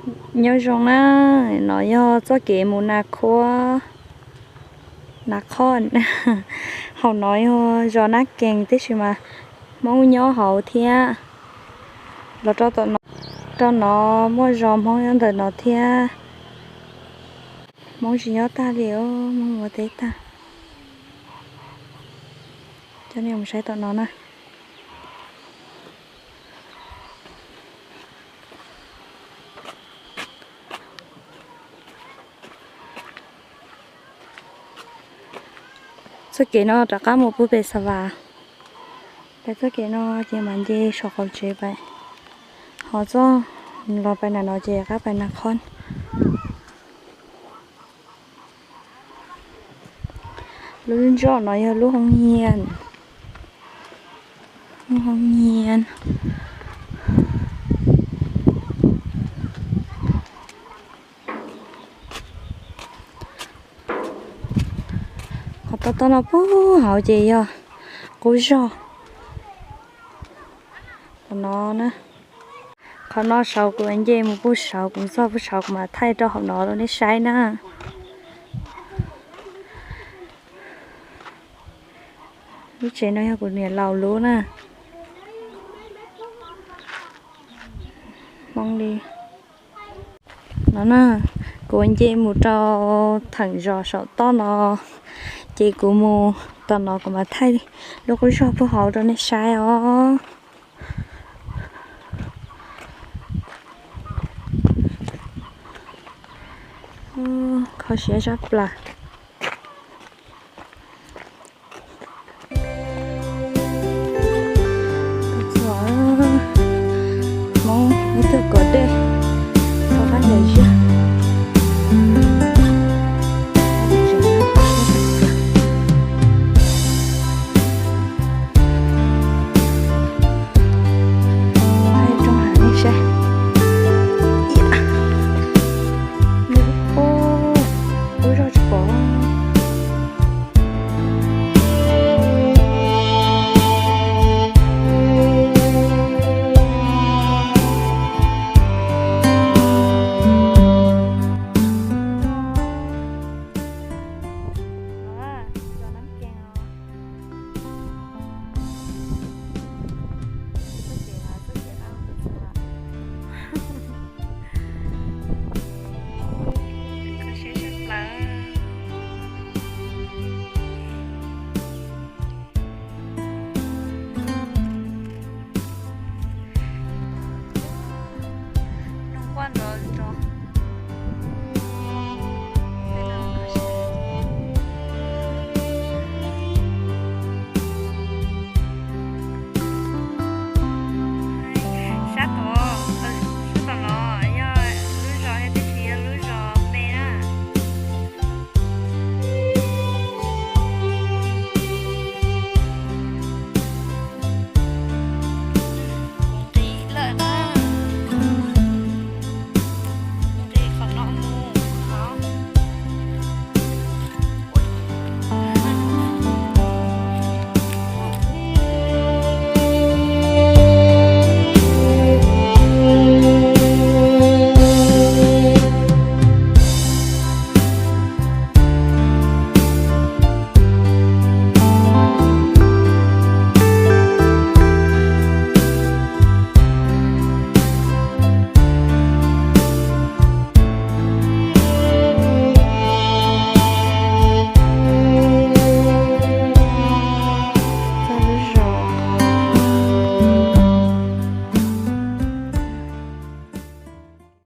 Nyob zoo na, no yog txoj kev mus Nas Khuab, Nas Khoj. Hauv no yog zos Nab Kees tib si mas Hmoob nyob hauv thiab. Los rau tom no, rau no muaj zos Hmoob nyob ntawm no thiab. Hmoob tsis nyob tag li, Hmoob ua teb tag. Coj nej mus saib tom no na. Txoj kev no rov qab mus pub pem Xav Vas. Peb txoj kev no ces mam nce saum qaum tsev pais, ho txoj los pais nram no ces rov qab pais Nas Khoj. Lub ntsaum no yog lub hoo nyiaj, lub hoo nyiaj. Qhov toj toj no puag hauv ces yog qub zog. Qhov no na, qhov no saud kuv nce mus puag saud, kuv txog puag saud kuv mam thaij rau hauv no rau nej saib na. Lub tsev no yog kuv niam laus lub na. Hmoob li no na, kuv nce mus rau theem zos saum toj no, ces kuv mus tom no kuv mam thaij lub qub zog puag hauv rau nej saib os. Kho siab zaj plaws. Hmoob ib tug kom dej, tau qab ncaws ziab. Roob hav nej saib. Ub, ub zog tsis pom. Noog quaj nrov nrov.